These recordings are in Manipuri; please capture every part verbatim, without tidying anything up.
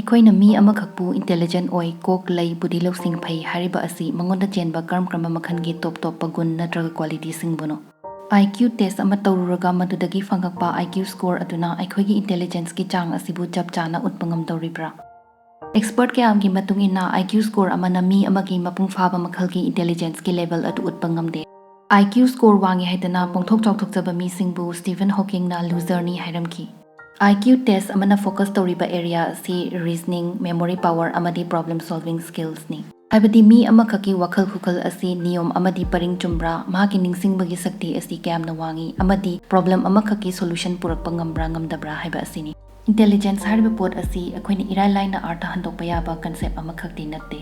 ꯑꯩꯈꯣꯏꯅ ꯃꯤ ꯑꯃꯈꯛꯄꯨ intelligent ꯑꯣꯏ, ꯀꯣꯛ ꯂꯩ, ꯕꯨꯙꯤ ꯂꯧꯁꯤꯡ ꯐꯩ ꯍꯥꯏꯔꯤꯕ ꯑꯁꯤ ꯃꯉꯣꯟꯗ ꯆꯦꯟꯕ ꯀꯔꯝ ꯀꯔꯝꯕ ꯃꯈꯜꯒꯤ ꯇꯣꯞ ꯇꯣꯞꯄ ꯒꯨꯟ ꯅꯠꯇ꯭ꯔꯒ qualityꯁꯤꯡꯕꯨꯅꯣ? IQ test ꯑꯃ ꯇꯧꯔꯨꯔꯒ ꯃꯗꯨꯗꯒꯤ ꯐꯪꯉꯛꯄ IQ score ꯑꯗꯨꯅ ꯑꯩꯈꯣꯏꯒꯤ intelligenceꯀꯤ ꯆꯥꯡ ꯑꯁꯤꯕꯨ ꯆꯞ ꯆꯥꯅ ꯎꯠꯄ ꯉꯝꯗꯧꯔꯤꯕ꯭ꯔꯥ? Expert ꯀꯌꯥꯝꯒꯤ ꯃꯇꯨꯡ ꯏꯟꯅ IQ score ꯑꯃꯅ ꯃꯤ ꯑꯃꯒꯤ ꯃꯄꯨꯡ ꯐꯥꯕ ꯃꯈꯜꯒꯤ intelligenceꯀꯤ level ꯑꯗꯨ ꯎꯠꯄ ꯉꯝꯗꯦ꯫ IQ score ꯋꯥꯡꯉꯤ ꯍꯥꯏꯗꯅ ꯄꯣꯡꯊꯣꯛ ꯆꯥꯎꯊꯣꯛꯆꯕ ꯃꯤꯁꯤꯡꯕꯨ Stephen Hawkingꯅ loserꯅꯤ ꯍꯥꯏꯔꯝꯈꯤ꯫ IQ test ꯑꯃꯅ focus ꯇꯧꯔꯤꯕ area ꯑꯁꯤ reasoning, memory power ꯑꯃꯗꯤ problem solving skillsꯅꯤ꯫ ꯍꯥꯏꯕꯗꯤ ꯃꯤ ꯑꯃꯈꯛꯀꯤ ꯋꯥꯈꯜ ꯈꯨꯈꯜ ꯑꯁꯤ ꯅꯤꯌꯣꯝ ꯑꯃꯗꯤ ꯄꯔꯤꯡ ꯆꯨꯝꯕ꯭ꯔꯥ, ꯃꯍꯥꯛꯀꯤ ꯅꯤꯡꯁꯤꯡꯕꯒꯤ ꯁꯛꯇꯤ ꯑꯁꯤ ꯀꯌꯥꯝꯅ ꯋꯥꯡꯏ, ꯑꯃꯗꯤ problem ꯑꯃꯈꯛꯀꯤ solution ꯄꯨꯔꯛꯄ ꯉꯝꯕ꯭ꯔꯥ ꯉꯝꯗꯕ꯭ꯔꯥ ꯍꯥꯏꯕ ꯑꯁꯤꯅꯤ꯫ Intelligence ꯍꯥꯏꯔꯤꯕ ꯄꯣꯠ ꯑꯁꯤ ꯑꯩꯈꯣꯏꯅ ꯏꯔꯥꯏ ꯂꯥꯏꯅ ꯑꯥꯔꯊ ꯍꯟꯗꯣꯛꯄ ꯌꯥꯕ concept ꯑꯃꯈꯛꯇꯤ ꯅꯠꯇꯦ꯫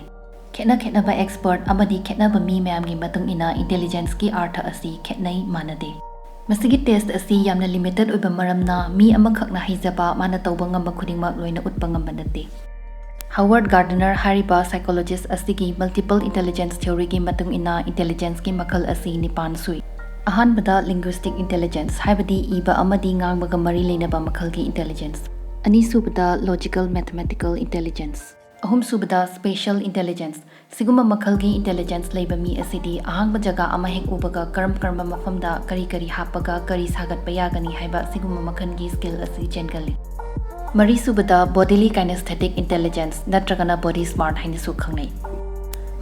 ꯈꯦꯠꯅ ꯈꯦꯠꯅꯕ expert ꯑꯃꯗꯤ ꯈꯦꯠꯅꯕ ꯃꯤ ꯃꯌꯥꯝꯒꯤ ꯃꯇꯨꯡ ꯏꯟꯅ intelligenceꯀꯤ ꯑꯥꯔꯊ ꯑꯁꯤ ꯈꯦꯠꯅꯩ, ꯃꯥꯟꯅꯗꯦ꯫ ꯃꯁꯤꯒꯤ test ꯑꯁꯤ ꯌꯥꯝꯅ limited ꯑꯣꯏꯕ ꯃꯔꯝꯅ ꯃꯤ ꯑꯃꯈꯛꯅ ꯍꯩꯖꯕ, ꯃꯥꯅ ꯇꯧꯕ ꯉꯝꯕ ꯈꯨꯗꯤꯡꯃꯛ ꯂꯣꯏꯅ ꯎꯠꯄ ꯉꯝꯕ ꯅꯠꯇꯦ꯫ Howard Gardner ꯍꯥꯏꯔꯤꯕ psychologist ꯑꯁꯤꯒꯤ multiple intelligence theoryꯒꯤ ꯃꯇꯨꯡ ꯏꯟꯅ intelligenceꯀꯤ ꯃꯈꯜ ꯑꯁꯤ ꯅꯤꯄꯥꯟ ꯁꯨꯏ꯫ ꯑꯍꯥꯟꯕꯗ linguistic intelligence, ꯍꯥꯏꯕꯗꯤ ꯏꯕ ꯑꯃꯗꯤ ꯉꯥꯡꯕꯒ ꯃꯔꯤ ꯂꯩꯅꯕ ꯃꯈꯜꯒꯤ intelligence꯫ ꯑꯅꯤꯁꯨꯕꯗ logical mathematical intelligence꯫ ꯑꯍꯨꯝꯁꯨꯕꯗ spatial intelligence꯫ ꯁꯤꯒꯨꯝꯕ ꯃꯈꯜꯒꯤ intelligence ꯂꯩꯕ ꯃꯤ ꯑꯁꯤꯗꯤ ꯑꯍꯥꯡꯕ ꯖꯒꯥ ꯑꯃ ꯍꯦꯛ ꯎꯕꯒ ꯀꯔꯝ ꯀꯔꯝꯕ ꯃꯐꯝꯗ ꯀꯔꯤ ꯀꯔꯤ ꯍꯥꯞꯄꯒ ꯀꯔꯤ ꯁꯥꯒꯠꯄ ꯌꯥꯒꯅꯤ ꯍꯥꯏꯕ ꯑꯁꯤꯒꯨꯝꯕ ꯃꯈꯜꯒꯤ skill ꯑꯁꯤ ꯆꯦꯟꯒꯜꯂꯤ꯫ ꯃꯔꯤꯁꯨꯕꯗ bodily kinesthetic intelligence ꯅꯠꯇ꯭ꯔꯒꯅ body smart ꯍꯥꯏꯅꯁꯨ ꯈꯪꯅꯩ꯫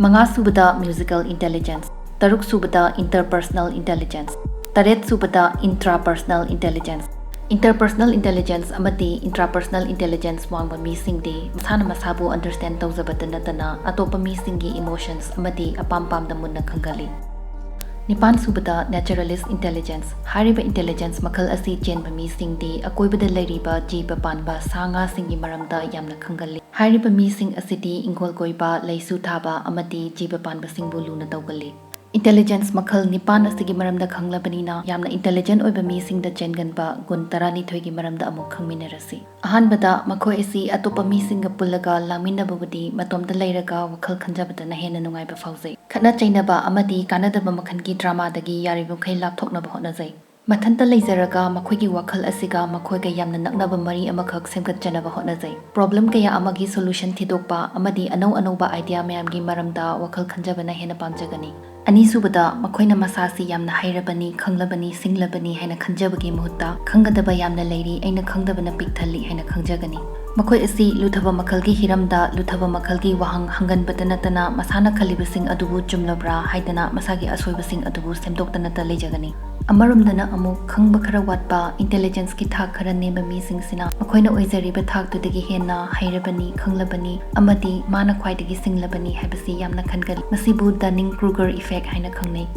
ꯃꯉꯥꯁꯨꯕꯗ musical intelligence꯫ ꯇꯔꯨꯛꯁꯨꯕꯗ interpersonal intelligence꯫ ꯇꯔꯦꯠꯁꯨꯕꯗ intrapersonal intelligence꯫ Interpersonal intelligence ꯑꯃꯗꯤ intrapersonal intelligence ꯋꯥꯡꯕ ꯃꯤꯁꯤꯡꯗꯤ ꯃꯁꯥꯅ ꯃꯁꯥꯕꯨ understand ꯇꯧꯖꯕꯇ ꯅꯠꯇꯅ ꯑꯇꯣꯞꯄ ꯃꯤꯁꯤꯡꯒꯤ emotions ꯑꯃꯗꯤ ꯑꯄꯥꯝ ꯄꯥꯝꯗ ꯃꯨꯟꯅ ꯈꯪꯒꯜꯂꯤ꯫ ꯅꯤꯄꯥꯟꯁꯨꯕꯗ naturalist intelligence꯫ ꯍꯥꯏꯔꯤꯕ intelligence ꯃꯈꯜ ꯑꯁꯤ ꯆꯦꯟꯕ ꯃꯤꯁꯤꯡꯗꯤ ꯑꯀꯣꯏꯕꯗ ꯂꯩꯔꯤꯕ ꯖꯤꯕ ꯄꯥꯟꯕ ꯁꯥ ꯉꯥꯁꯤꯡꯒꯤ ꯃꯔꯝꯗ ꯌꯥꯝꯅ ꯈꯪꯒꯜꯂꯤ꯫ ꯍꯥꯏꯔꯤꯕ ꯃꯤꯁꯤꯡ ꯑꯁꯤꯗꯤ ꯏꯪꯈꯣꯜ ꯀꯣꯏꯕ, ꯂꯩꯁꯨ ꯊꯥꯕ ꯑꯃꯗꯤ ꯖꯤꯕ ꯄꯥꯟꯕꯁꯤꯡꯕꯨ ꯂꯨꯅ ꯇꯧꯒꯜꯂꯤ꯫ Intelligence ꯃꯈꯜ ꯅꯤꯄꯥꯟ ꯑꯁꯤꯒꯤ ꯃꯔꯝꯗ ꯈꯪꯂꯕꯅꯤꯅ ꯌꯥꯝꯅ intelligent ꯑꯣꯏꯕ ꯃꯤꯁꯤꯡꯗ ꯆꯦꯟꯒꯟꯕ ꯒꯨꯟ ꯇꯔꯥꯅꯤꯊꯣꯏꯒꯤ ꯃꯔꯝꯗ ꯑꯃꯨꯛ ꯈꯪꯃꯤꯟꯅꯔꯁꯤ꯫ ꯑꯍꯥꯟꯕꯗ, ꯃꯈꯣꯏ ꯑꯁꯤ ꯑꯇꯣꯞꯄ ꯃꯤꯁꯤꯡꯒ ꯄꯨꯜꯂꯒ ꯂꯥꯡꯃꯤꯟꯅꯕꯕꯨꯗꯤ ꯃꯇꯣꯝꯇ ꯂꯩꯔꯒ ꯋꯥꯈꯜ ꯈꯟꯖꯕꯗꯅ ꯍꯦꯟꯅ ꯅꯨꯡꯉꯥꯏꯕ ꯐꯥꯎꯖꯩ꯫ ꯈꯠꯅ ꯆꯩꯅꯕ ꯑꯃꯗꯤ ꯀꯥꯟꯅꯗꯕ ꯃꯈꯜꯒꯤ dramaꯗꯒꯤ ꯌꯥꯔꯤꯕꯃꯈꯩ ꯂꯥꯞꯊꯣꯛꯅꯕ ꯍꯣꯠꯅꯖꯩ꯫ ꯃꯊꯟꯇ ꯂꯩꯖꯔꯒ ꯃꯈꯣꯏꯒꯤ ꯋꯥꯈꯜ ꯑꯁꯤꯒ ꯃꯈꯣꯏꯒ ꯌꯥꯝꯅ ꯅꯛꯅꯕ ꯃꯔꯤ ꯑꯃꯈꯛ ꯁꯦꯝꯒꯠꯆꯅꯕ ꯍꯣꯠꯅꯖꯩ꯫ ꯄ꯭ꯔꯣꯕ꯭ꯂꯦꯝ ꯀꯌꯥ ꯑꯃꯒꯤ ꯁꯣꯂꯨꯁꯟ ꯊꯤꯗꯣꯛꯄ ꯑꯃꯗꯤ ꯑꯅꯧ ꯑꯅꯧꯕ ꯑꯥꯏꯗꯤꯌꯥ ꯃꯌꯥꯝꯒꯤ ꯃꯔꯝꯗ ꯋꯥꯈꯜ ꯈꯟꯖꯕꯅ ꯍꯦꯟꯅ ꯄꯥꯝꯖꯒꯅꯤ꯫ ꯑꯅꯤꯁꯨꯕꯗ, ꯃꯈꯣꯏꯅ ꯃꯁꯥꯁꯤ ꯌꯥꯝꯅ ꯍꯩꯔꯕꯅꯤ, ꯈꯪꯂꯕꯅꯤ, ꯁꯤꯡꯂꯕꯅꯤ ꯍꯥꯏꯅ ꯈꯟꯖꯕꯒꯤ ꯃꯍꯨꯠꯇ, ꯈꯪꯒꯗꯕ ꯌꯥꯝꯅ ꯂꯩꯔꯤ, ꯑꯩꯅ ꯈꯪꯗꯕꯅ ꯄꯤꯛ ꯊꯜꯂꯤ ꯍꯥꯏꯅ ꯈꯪꯖꯒꯅꯤ꯫ ꯃꯈꯣꯏ ꯑꯁꯤ ꯂꯨꯊꯕ ꯃꯈꯜꯒꯤ ꯍꯤꯔꯝꯗ ꯂꯨꯊꯕ ꯃꯈꯜꯒꯤ ꯋꯥꯍꯪ ꯍꯪꯒꯟꯕꯇ ꯅꯠꯇꯅ, ꯃꯁꯥꯅ ꯈꯜꯂꯤꯕꯁꯤꯡ ꯑꯗꯨꯕꯨ ꯆꯨꯝꯂꯕ꯭ꯔꯥ ꯍꯥꯏꯗꯅ ꯃꯁꯥꯒꯤ ꯑꯁꯣꯏꯕꯁꯤꯡ ꯑꯗꯨꯕꯨ ꯁꯦꯝꯗꯣꯛꯇꯅꯇ ꯂꯩꯖꯒꯅꯤ꯫ ꯑꯃꯔꯣꯝꯗꯅ ꯑꯃꯨꯛ, ꯈꯪꯕ ꯈꯔ ꯋꯥꯠꯄ, ꯏꯟꯇꯦꯂꯤꯖꯦꯟꯁꯀꯤ ꯊꯥꯛ ꯈꯔ ꯅꯦꯝꯕ ꯃꯤꯁꯤꯡꯁꯤꯅ ꯃꯈꯣꯏꯅ ꯑꯣꯏꯖꯔꯤꯕ ꯊꯥꯛꯇꯨꯗꯒꯤ ꯍꯦꯟꯅ ꯍꯩꯔꯕꯅꯤ, ꯈꯪꯂꯕꯅꯤ ꯑꯃꯗꯤ ꯃꯥꯅ ꯈ꯭ꯋꯥꯏꯗꯒꯤ ꯁꯤꯡꯂꯕꯅꯤ ꯍꯥꯏꯕꯁꯤ ꯌꯥꯝꯅ ꯈꯟꯒꯜꯂꯤ꯫ ꯃꯁꯤꯕꯨ ꯗꯅꯤꯡ ꯀ꯭ꯔꯨꯒꯔ ꯏꯐꯦꯛ ꯍꯥꯏꯅ ꯈꯪꯅꯩ꯫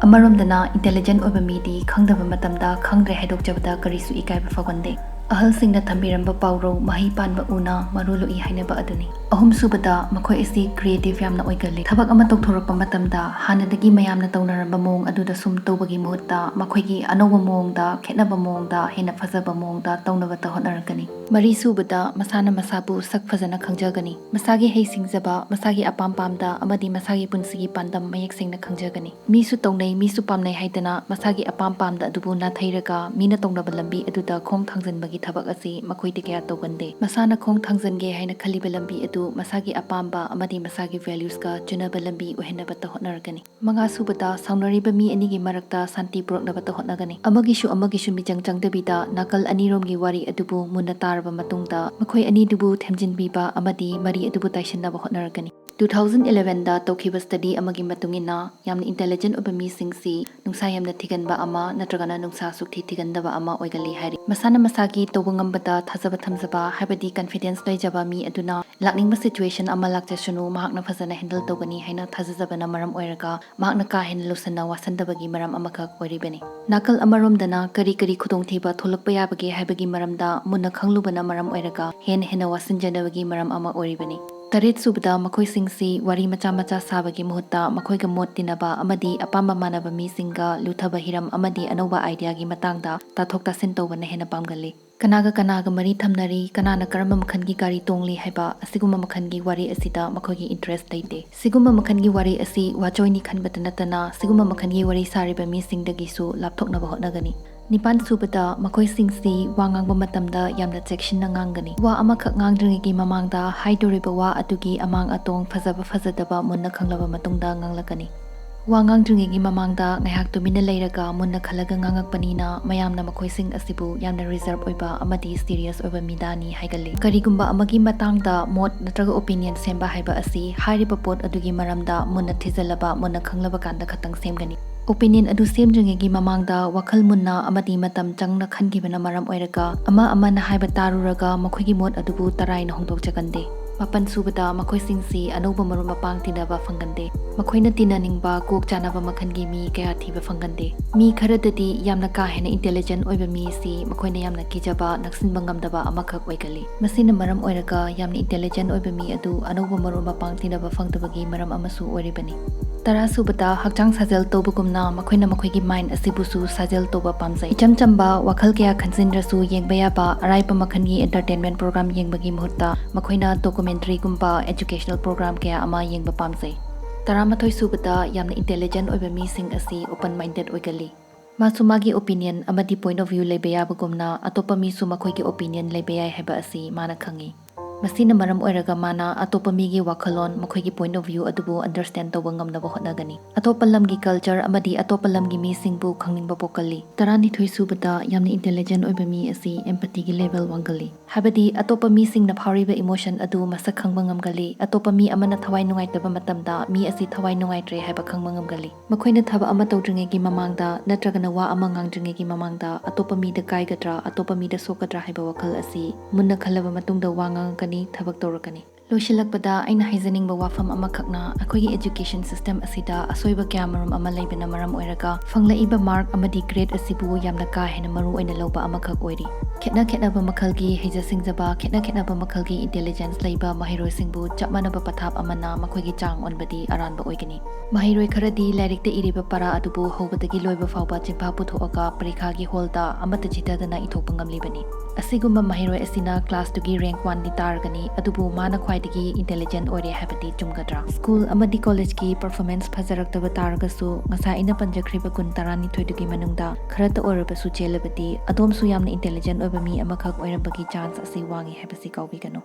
ꯑꯃꯔꯣꯝꯗꯅ, ꯏꯟꯇꯦꯂꯤꯖꯦꯟ ꯑꯣꯏꯕ ꯃꯤꯗꯤ ꯈꯪꯗꯕ ꯃꯇꯝꯗ ꯈꯪꯗ꯭ꯔꯦ ꯍꯥꯏꯗꯣꯛꯆꯕꯗ ꯀꯔꯤꯁꯨ ꯏꯀꯥꯏꯕ ꯐꯥꯎꯒꯟꯗꯦ꯫ ꯑꯍꯜꯁꯤꯡꯅ ꯊꯝꯕꯤꯔꯝꯕ ꯄꯥꯎꯔꯧ, "ꯃꯍꯩ ꯄꯥꯟꯕ ꯎꯅ ꯃꯔꯨ ꯂꯣꯛꯏ" ꯍꯥꯏꯅꯕ ꯑꯗꯨꯅꯤ꯫ ꯑꯍꯨꯝꯁꯨꯕꯗ, ꯃꯈꯣꯏ ꯑꯁꯤ ꯀ꯭ꯔꯤꯌꯦꯇꯤꯚ ꯌꯥꯝꯅ ꯑꯣꯏꯒꯜꯂꯤ꯫ ꯊꯕꯛ ꯑꯃ ꯇꯧꯊꯣꯔꯛꯄ ꯃꯇꯝꯗ ꯍꯥꯟꯅꯗꯒꯤ ꯃꯌꯥꯝꯅ ꯇꯧꯅꯔꯝꯕ ꯃꯑꯣꯡ ꯑꯗꯨꯗ ꯁꯨꯝ ꯇꯧꯕꯒꯤ ꯃꯍꯨꯠꯇ, ꯃꯈꯣꯏꯒꯤ ꯑꯅꯧꯕ ꯃꯑꯣꯡꯗ, ꯈꯦꯠꯅꯕ ꯃꯑꯣꯡꯗ, ꯍꯦꯟꯅ ꯐꯖꯕ ꯃꯑꯣꯡꯗ ꯇꯧꯅꯕꯇ ꯍꯣꯠꯅꯔꯛꯀꯅꯤ꯫ ꯃꯔꯤꯁꯨꯕꯗ, ꯃꯁꯥꯅ ꯃꯁꯥꯕꯨ ꯁꯛ ꯐꯖꯅ ꯈꯪꯖꯒꯅꯤ꯫ ꯃꯁꯥꯒꯤ ꯍꯩ ꯁꯤꯡꯖꯕ, ꯃꯁꯥꯒꯤ ꯑꯄꯥꯝ ꯄꯥꯝꯗ ꯑꯃꯗꯤ ꯃꯁꯥꯒꯤ ꯄꯨꯟꯁꯤꯒꯤ ꯄꯥꯟꯗꯝ ꯃꯌꯦꯛ ꯁꯦꯡꯅ ꯈꯪꯖꯒꯅꯤ꯫ ꯃꯤꯁꯨ ꯇꯧꯅꯩ, ꯃꯤꯁꯨ ꯄꯥꯝꯅꯩ ꯍꯥꯏꯗꯅ ꯃꯁꯥꯒꯤ ꯑꯄꯥꯝ ꯄꯥꯝꯗ ꯑꯗꯨꯕꯨ ꯅꯥꯊꯩꯔꯒ ꯃꯤꯅ ꯇꯧꯅꯕ ꯂꯝꯕꯤ ꯑꯗꯨꯗ ꯈꯣꯡ ꯊꯥꯡꯖꯤꯟꯕꯒꯤ ꯊꯕꯛ ꯑꯁꯤ ꯃꯈꯣꯏꯗꯤ ꯀꯌꯥ ꯇꯧꯒꯟꯗꯦ꯫ ꯃꯁꯥꯅ ꯈꯣꯡ ꯊꯥꯡꯖꯤꯟꯒꯦ ꯍꯥꯏꯅ ꯈꯜꯂꯤꯕ ꯂꯝꯕꯤ ꯑꯗꯨ ꯃꯁꯥꯒꯤ ꯑꯄꯥꯝꯕ ꯑꯃꯗꯤ ꯃꯁꯥꯒꯤ ꯚꯦꯂ꯭ꯌꯨꯁꯀ ꯆꯨꯅꯕ ꯂꯝꯕꯤ ꯑꯣꯏꯍꯟꯅꯕꯇ ꯍꯣꯠꯅꯔꯛꯀꯅꯤ꯫ ꯃꯉꯥꯁꯨꯕꯗ, ꯁꯥꯎꯅꯔꯤꯕ ꯃꯤ ꯑꯅꯤꯒꯤ ꯃꯔꯛꯇ ꯁꯥꯟꯇꯤ ꯄꯨꯔꯛꯅꯕꯇ ꯍꯣꯠꯅꯒꯅꯤ꯫ ꯑꯃꯒꯤꯁꯨ ꯑꯃꯒꯤꯁꯨ ꯃꯤꯆꯪ ꯆꯪꯗꯕꯤꯗ ꯅꯥꯀꯜ ꯑꯅꯤꯔꯣꯝꯒꯤ ꯋꯥꯔꯤ ꯑꯗꯨꯕꯨ ꯃꯨꯟꯅ ꯇꯥꯔꯕ ꯃꯇꯨꯡꯗ ꯃꯈꯣꯏ ꯑꯅꯤꯗꯨꯕꯨ ꯊꯦꯝꯖꯤꯟꯕꯤꯕ ꯑꯃꯗꯤ ꯃꯔꯤ ꯑꯗꯨꯕꯨ ꯇꯥꯏꯁꯤꯟꯅꯕ ꯍꯣꯠꯅꯔꯛꯀꯅꯤ꯫ Two thousand elevenꯗ ꯇꯧꯈꯤꯕ ꯁ꯭ꯇꯗꯤ ꯑꯃꯒꯤ ꯃꯇꯨꯡ ꯏꯟꯅ, ꯌꯥꯝꯅ ꯏꯟꯇꯦꯂꯤꯖꯦꯟ ꯑꯣꯏꯕ ꯃꯤꯁꯤꯡꯁꯤ ꯅꯨꯡꯁꯥ ꯌꯥꯝꯅ ꯊꯤꯒꯟꯕ ꯑꯃ ꯅꯠꯇ꯭ꯔꯒꯅ ꯅꯨꯡꯁꯥ ꯁꯨꯛꯊꯤ ꯊꯤꯒꯟꯗꯕ ꯑꯃ ꯑꯣꯏꯒꯜꯂꯤ ꯍꯥꯏꯔꯤ꯫ ꯃꯁꯥꯅ ꯃꯁꯥꯒꯤ ꯇꯧꯕ ꯉꯝꯕꯗ ꯊꯥꯖꯕ ꯊꯝꯖꯕ, ꯍꯥꯏꯕꯗꯤ ꯀꯟꯐꯤꯗꯦꯟꯁ ꯂꯩꯖꯕ ꯃꯤ ꯑꯗꯨꯅ ꯂꯥꯛꯅꯤꯡꯕ ꯁꯤꯆꯨꯋꯦꯁꯟ ꯑꯃ ꯂꯥꯛꯆꯁꯅꯨ, ꯃꯍꯥꯛꯅ ꯐꯖꯅ ꯍꯦꯟꯗꯜ ꯇꯧꯒꯅꯤ ꯍꯥꯏꯅ ꯊꯥꯖꯖꯕꯅ ꯃꯔꯝ ꯑꯣꯏꯔꯒ ꯃꯍꯥꯛꯅ ꯀꯥ ꯍꯦꯟꯅ ꯂꯨꯁꯟꯅ ꯋꯥꯁꯟꯗꯕꯒꯤ ꯃꯔꯝ ꯑꯃꯈꯛ ꯑꯣꯏꯔꯤꯕꯅꯤ꯫ ꯅꯥꯀꯜ ꯑꯃꯔꯣꯝꯗꯅ ꯀꯔꯤ ꯀꯔꯤ ꯈꯨꯗꯣꯡꯊꯤꯕ ꯊꯣꯛꯂꯛꯄ ꯌꯥꯕꯒꯦ ꯍꯥꯏꯕꯒꯤ ꯃꯔꯝꯗ ꯃꯨꯟꯅ ꯈꯪꯂꯨꯕꯅ ꯃꯔꯝ ꯑꯣꯏꯔꯒ ꯍꯦꯟꯅ ꯍꯦꯟꯅ ꯋꯥꯁꯤꯟꯖꯅꯕꯒꯤ ꯃꯔꯝ ꯑꯃ ꯑꯣꯏꯔꯤꯕꯅꯤ꯫ ꯇꯔꯦꯠ ꯁꯨꯕꯗ, ꯃꯈꯣꯏꯁꯤꯡꯁꯤ ꯋꯥꯔꯤ ꯃꯆꯥ ꯃꯆꯥ ꯁꯥꯕꯒꯤ ꯃꯍꯨꯠꯇ ꯃꯈꯣꯏꯒ ꯃꯣꯠ ꯇꯤꯟꯅꯕ ꯑꯃꯗꯤ ꯑꯄꯥꯝꯕ ꯃꯥꯟꯅꯕ ꯃꯤꯁꯤꯡꯒ ꯂꯨꯊꯕ ꯍꯤꯔꯝ ꯑꯃꯗꯤ ꯑꯅꯧꯕ ꯑꯥꯏꯗꯤꯌꯥꯒꯤ ꯃꯇꯥꯡꯗ ꯇꯥꯊꯣꯛ ꯇꯥꯁꯤꯟ ꯇꯧꯕꯅ ꯍꯦꯟꯅ ꯄꯥꯝꯒꯜꯂꯤ꯫ ꯀꯅꯥꯒ ꯀꯅꯥꯒ ꯃꯔꯤ ꯊꯝꯅꯔꯤ, ꯀꯅꯥꯅ ꯀꯔꯝꯕ ꯃꯈꯜꯒꯤ ꯒꯥꯔꯤ ꯇꯣꯡꯂꯤ ꯍꯥꯏꯕ ꯑꯁꯤꯒꯨꯝꯕ ꯃꯈꯜꯒꯤ ꯋꯥꯔꯤ ꯑꯁꯤꯗ ꯃꯈꯣꯏꯒꯤ ꯏꯟꯇꯔꯦꯁ ꯂꯩꯇꯦ꯫ ꯁꯤꯒꯨꯝꯕ ꯃꯈꯜꯒꯤ ꯋꯥꯔꯤ ꯑꯁꯤ ꯋꯥꯆꯣꯏꯅꯤ ꯈꯟꯕꯇ ꯅꯠꯇꯅ ꯁꯤꯒꯨꯝꯕ ꯃꯈꯜꯒꯤ ꯋꯥꯔꯤ ꯁꯥꯔꯤꯕ ꯃꯤꯁꯤꯡꯗꯒꯤꯁꯨ ꯂꯥꯞꯊꯣꯛꯅꯕ ꯍꯣꯠꯅꯒꯅꯤ꯫ ꯅꯤꯄꯥꯟ ꯁꯨꯕꯗ, ꯃꯈꯣꯏꯁꯤꯡꯁꯤ ꯋꯥ ꯉꯥꯡꯕ ꯃꯇꯝꯗ ꯌꯥꯝꯅ ꯆꯦꯛꯁꯤꯟꯅ ꯉꯥꯡꯒꯅꯤ꯫ ꯋꯥ ꯑꯃꯈꯛ ꯉꯥꯡꯗ꯭ꯔꯤꯉꯩꯒꯤ ꯃꯃꯥꯡꯗ ꯍꯥꯏꯗꯣꯔꯤꯕ ꯋꯥ ꯑꯗꯨꯒꯤ ꯑꯃꯥꯡ ꯑꯇꯣꯡ, ꯐꯖꯕ ꯐꯖꯗꯕ ꯃꯨꯟꯅ ꯈꯪꯂꯕ ꯃꯇꯨꯡꯗ ꯉꯥꯡꯂꯛꯀꯅꯤ꯫ ꯋꯥ ꯉꯥꯡꯗ꯭ꯔꯤꯉꯩꯒꯤ ꯃꯃꯥꯡꯗ ꯉꯥꯏꯍꯥꯛ ꯇꯨꯃꯤꯟꯅ ꯂꯩꯔꯒ ꯃꯨꯟꯅ ꯈꯜꯂꯒ ꯉꯥꯡꯉꯛꯄꯅꯤꯅ ꯃꯌꯥꯝꯅ ꯃꯈꯣꯏꯁꯤꯡ ꯑꯁꯤꯕꯨ ꯌꯥꯝꯅ ꯔꯤꯖꯔꯚ ꯑꯣꯏꯕ ꯑꯃꯗꯤ ꯁꯤꯔꯤꯌꯁ ꯑꯣꯏꯕ ꯃꯤꯗꯥꯅꯤ ꯍꯥꯏꯒꯜꯂꯤ꯫ ꯀꯔꯤꯒꯨꯝꯕ ꯑꯃꯒꯤ ꯃꯇꯥꯡꯗ ꯃꯣꯠ ꯅꯠꯇ꯭ꯔꯒ ꯑꯣꯄꯤꯅꯤꯌꯟ ꯁꯦꯝꯕ ꯍꯥꯏꯕ ꯑꯁꯤ ꯍꯥꯏꯔꯤꯕ ꯄꯣꯠ ꯑꯗꯨꯒꯤ ꯃꯔꯝꯗ ꯃꯨꯟꯅ ꯊꯤꯖꯤꯜꯂꯕ, ꯃꯨꯟꯅ ꯈꯪꯂꯕ ꯀꯥꯟꯗ ꯈꯛꯇꯪ ꯁꯦꯝꯒꯅꯤ꯫ ꯑꯣꯄꯤꯅꯤꯌꯟ ꯑꯗꯨ ꯁꯦꯝꯗ꯭ꯔꯤꯉꯩꯒꯤ ꯃꯃꯥꯡꯗ ꯋꯥꯈꯜ ꯃꯨꯟꯅ ꯑꯃꯗꯤ ꯃꯇꯝ ꯆꯪꯅ ꯈꯟꯈꯤꯕꯅ ꯃꯔꯝ ꯑꯣꯏꯔꯒ ꯑꯃ ꯑꯃꯅ ꯍꯥꯏꯕ ꯇꯥꯔꯨꯔꯒ ꯃꯈꯣꯏꯒꯤ ꯃꯣꯠ ꯑꯗꯨꯕꯨ ꯇꯔꯥꯏꯅ ꯍꯣꯡꯗꯣꯛꯆꯒꯟꯗꯦ꯫ ꯃꯥꯄꯟ ꯁꯨꯕꯗ, ꯃꯈꯣꯏꯁꯤꯡꯁꯤ ꯑꯅꯧꯕ ꯃꯔꯨꯞ ꯃꯄꯥꯡ ꯇꯤꯟꯅꯕ ꯐꯪꯒꯟꯗꯦ꯫ ꯃꯈꯣꯏꯅ ꯇꯤꯟꯅꯅꯤꯡꯕ ꯀꯣꯛ ꯆꯥꯅꯕ ꯃꯈꯜꯒꯤ ꯃꯤ ꯀꯌꯥ ꯊꯤꯕ ꯐꯪꯒꯟꯗꯦ꯫ ꯃꯤ ꯈꯔꯗꯗꯤ ꯌꯥꯝꯅ ꯀꯥ ꯍꯦꯟꯅ ꯏꯟꯇꯦꯂꯤꯖꯦꯟ ꯑꯣꯏꯕ ꯃꯤꯁꯤ ꯃꯈꯣꯏꯅ ꯌꯥꯝꯅ ꯀꯤꯖꯕ, ꯅꯛꯁꯤꯟꯕ ꯉꯝꯗꯕ ꯑꯃꯈꯛ ꯑꯣꯏꯒꯜꯂꯤ꯫ ꯃꯁꯤꯅ ꯃꯔꯝ ꯑꯣꯏꯔꯒ ꯌꯥꯝꯅ ꯏꯟꯇꯦꯂꯤꯖꯦꯟ ꯑꯣꯏꯕ ꯃꯤ ꯑꯗꯨ ꯑꯅꯧꯕ ꯃꯔꯨꯞ ꯃꯄꯥꯡ ꯇꯤꯟꯅꯕ ꯐꯪꯗꯕꯒꯤ ꯃꯔꯝ ꯑꯃꯁꯨ ꯑꯣꯏꯔꯤꯕꯅꯤ꯫ ꯇꯔꯥ ꯁꯨꯕꯗ, ꯍꯛꯆꯥꯡ ꯁꯥꯖꯦꯜ ꯇꯧꯕꯒꯨꯝꯅ ꯃꯈꯣꯏꯅ ꯃꯈꯣꯏꯒꯤ ꯃꯥꯏꯟ ꯑꯁꯤꯕꯨꯁꯨ ꯁꯥꯖꯦꯜ ꯇꯧꯕ ꯄꯥꯝꯖꯩ꯫ ꯏꯆꯝ ꯆꯝꯕ, ꯋꯥꯈꯜ ꯀꯌꯥ ꯈꯟꯖꯤꯟꯗ꯭ꯔꯁꯨ ꯌꯦꯡꯕ ꯌꯥꯕ ꯑꯔꯥꯏꯕ ꯃꯈꯜꯒꯤ ꯑꯦꯟꯇꯔꯇꯦꯟꯃꯦꯟ ꯄ꯭ꯔꯣꯒ꯭ꯔꯥꯝ ꯌꯦꯡꯕꯒꯤ ꯃꯍꯨꯠꯇ ꯃꯈꯣꯏꯅ ꯗꯣꯀꯨꯃꯦꯟꯇꯔꯤꯒꯨꯝꯕ ꯑꯦꯖꯨꯀꯦꯁꯅꯦꯜ ꯄ꯭ꯔꯣꯒ꯭ꯔꯥꯝ ꯀꯌꯥ ꯑꯃ ꯌꯦꯡꯕ ꯄꯥꯝꯖꯩ꯫ ꯇꯔꯥꯃꯥꯊꯣꯏ ꯁꯨꯕꯗ, ꯌꯥꯝꯅ ꯏꯟꯇꯦꯂꯤꯖꯦꯟ ꯑꯣꯏꯕ ꯃꯤꯁꯤꯡ ꯑꯁꯤ ꯑꯣꯄꯟ ꯃꯥꯏꯟꯗꯦꯗ ꯑꯣꯏꯒꯜꯂꯤ꯫ ꯃꯥꯁꯨ ꯃꯥꯒꯤ ꯑꯣꯄꯤꯅꯤꯌꯟ ꯑꯃꯗꯤ ꯄꯣꯏꯟꯠ ꯑꯣꯐ ꯚ꯭ꯌꯨ ꯂꯩꯕ ꯌꯥꯕꯒꯨꯝꯅ, ꯑꯇꯣꯞꯄ ꯃꯤꯁꯨ ꯃꯈꯣꯏꯒꯤ ꯑꯣꯄꯤꯅꯤꯌꯟ ꯂꯩꯕ ꯌꯥꯏ ꯍꯥꯏꯕ ꯑꯁꯤ ꯃꯥꯅ ꯈꯪꯏ꯫ ꯃꯁꯤꯅ ꯃꯔꯝ ꯑꯣꯏꯔꯒ ꯃꯥꯅ ꯑꯇꯣꯞꯄ ꯃꯤꯒꯤ ꯋꯥꯈꯜꯂꯣꯟ, ꯃꯈꯣꯏꯒꯤ ꯄꯣꯏꯟꯠ ꯑꯣꯐ ꯚ꯭ꯌꯨ ꯑꯗꯨꯕꯨ ꯑꯟꯗꯔꯁꯇꯦꯟꯗ ꯇꯧꯕ ꯉꯝꯅꯕ ꯍꯣꯠꯅꯒꯅꯤ꯫ ꯑꯇꯣꯞꯄ ꯂꯝꯒꯤ ꯀꯜꯆꯔ ꯑꯃꯗꯤ ꯑꯇꯣꯞꯄ ꯂꯝꯒꯤ ꯃꯤꯁꯤꯡꯕꯨ ꯈꯪꯅꯤꯡꯕ ꯄꯣꯛꯀꯜꯂꯤ꯫ ꯇꯔꯥꯅꯤꯊꯣꯏ ꯁꯨꯕꯗ, ꯌꯥꯝꯅ ꯏꯟꯇꯦꯂꯤꯖꯦꯟ ꯑꯣꯏꯕ ꯃꯤ ꯑꯁꯤ ꯑꯦꯝꯄꯇꯤꯒꯤ ꯂꯦꯚꯦꯜ ꯋꯥꯡꯒꯜꯂꯤ꯫ ꯍꯥꯏꯕꯗꯤ, ꯑꯇꯣꯞꯄ ꯃꯤꯁꯤꯡꯅ ꯐꯥꯎꯔꯤꯕ ꯏꯃꯣꯁꯟ ꯑꯗꯨ ꯃꯁꯛ ꯈꯪꯕ ꯉꯝꯒꯜꯂꯤ꯫ ꯑꯇꯣꯞꯄ ꯃꯤ ꯑꯃꯅ ꯊꯋꯥꯏ ꯅꯨꯡꯉꯥꯏꯇꯕ ꯃꯇꯝꯗ, ꯃꯤ ꯑꯁꯤ ꯊꯋꯥꯏ ꯅꯨꯡꯉꯥꯏꯇ꯭ꯔꯦ ꯍꯥꯏꯕ ꯈꯪꯕ ꯉꯝꯒꯜꯂꯤ꯫ ꯃꯈꯣꯏꯅ ꯊꯕꯛ ꯑꯃ ꯇꯧꯗ꯭ꯔꯤꯉꯩꯒꯤ ꯃꯃꯥꯡꯗ ꯅꯠꯇ꯭ꯔꯒꯅ ꯋꯥ ꯑꯃ ꯉꯥꯡꯗ꯭ꯔꯤꯉꯩꯒꯤ ꯃꯃꯥꯡꯗ ꯑꯇꯣꯞꯄ ꯃꯤꯗ ꯀꯥꯏꯒꯗ꯭ꯔꯥ, ꯑꯇꯣꯞꯄ ꯃꯤꯗ ꯁꯣꯛꯀꯗ꯭ꯔꯥ ꯍꯥꯏꯕ ꯋꯥꯈꯜ ꯑꯁꯤ ꯃꯨꯟꯅ ꯈꯜꯂꯕ ꯃꯇꯨꯡꯗ ꯋꯥ ꯉꯥꯡꯉꯛꯀꯅꯤ, ꯊꯕꯛ ꯇꯧꯔꯛꯀꯅꯤ꯫ ꯂꯣꯏꯁꯤꯜꯂꯛꯄꯗ ꯑꯩꯅ ꯍꯥꯏꯖꯅꯤꯡꯕ ꯋꯥꯐꯝ ꯑꯃꯈꯛꯅ, ꯑꯩꯈꯣꯏꯒꯤ education system ꯑꯁꯤꯗ ꯑꯁꯣꯏꯕ ꯀꯌꯥꯃꯔꯨꯝ ꯑꯃ ꯂꯩꯕꯅ ꯃꯔꯝ ꯑꯣꯏꯔꯒ ꯐꯪꯂꯛꯏꯕ mark ꯑꯃꯗꯤ grade ꯑꯁꯤꯕꯨ ꯌꯥꯝꯅ ꯀꯥ ꯍꯦꯟꯅ ꯃꯔꯨ ꯑꯣꯏꯅ ꯂꯧꯕ ꯑꯃꯈꯛ ꯑꯣꯏꯔꯤ꯫ ꯈꯦꯠꯅ ꯈꯦꯠꯅꯕ ꯃꯈꯜꯒꯤ ꯍꯩꯖ ꯁꯤꯡꯖꯕ, ꯈꯦꯠꯅ ꯈꯦꯠꯅꯕ ꯃꯈꯜꯒꯤ intelligence ꯂꯩꯕ ꯃꯍꯩꯔꯣꯏꯁꯤꯡꯕꯨ ꯆꯞ ꯃꯥꯟꯅꯕ ꯄꯊꯥꯞ ꯑꯃꯅ ꯃꯈꯣꯏꯒꯤ ꯆꯥꯡ ꯑꯣꯟꯕꯗꯤ ꯑꯔꯥꯟꯕ ꯑꯣꯏꯒꯅꯤ꯫ ꯃꯍꯩꯔꯣꯏ ꯈꯔꯗꯤ ꯂꯥꯏꯔꯤꯛꯇ ꯏꯔꯤꯕ ꯄꯔꯥ ꯑꯗꯨꯕꯨ ꯍꯧꯕꯗꯒꯤ ꯂꯣꯏꯕ ꯐꯥꯎꯕ ꯆꯤꯟꯐꯥ ꯄꯨꯊꯣꯛꯑꯒ ꯄꯔꯤꯈꯥꯒꯤ ꯍꯣꯜꯗ ꯑꯃꯠꯇ ꯆꯤꯊꯗꯅ ꯏꯊꯣꯛꯄ ꯉꯝꯂꯤꯕꯅꯤ꯫ ꯑꯁꯤꯒꯨꯝꯕ ꯃꯍꯩꯔꯣꯏ ꯑꯁꯤꯅ class ꯇꯨꯒꯤ rank one ꯗꯤ ꯇꯥꯔꯒꯅꯤ, ꯑꯗꯨꯕꯨ ꯃꯥꯅ ꯈ꯭ꯋꯥꯏꯗꯒꯤ intelligent ꯑꯣꯏꯔꯦ ꯍꯥꯏꯕꯗꯤ ꯆꯨꯝꯒꯗ꯭ꯔꯥ? School ꯑꯃꯗꯤ college ꯀꯤ performance ꯐꯖꯔꯛꯇꯕ ꯇꯥꯔꯒꯁꯨ, ꯉꯁꯥꯏ ꯑꯩꯅ ꯄꯟꯖꯈ꯭ꯔꯤꯕ ꯒꯨꯟ ꯇꯔꯥꯅꯤꯊꯣꯏꯗꯨꯒꯤ ꯃꯅꯨꯡꯗ ꯈꯔꯇ ꯑꯣꯏꯔꯕꯁꯨ ꯆꯦꯜꯂꯕꯗꯤ, ꯑꯗꯣꯝꯁꯨ ꯌꯥꯝꯅ intelligent ꯑꯣꯏꯕ ꯃꯤ ꯑꯃꯈꯛ ꯑꯣꯏꯔꯝꯕꯒꯤ chance ꯑꯁꯤ ꯋꯥꯡꯉꯤ ꯍꯥꯏꯕꯁꯤ ꯀꯥꯎꯕꯤꯒꯅꯨ꯫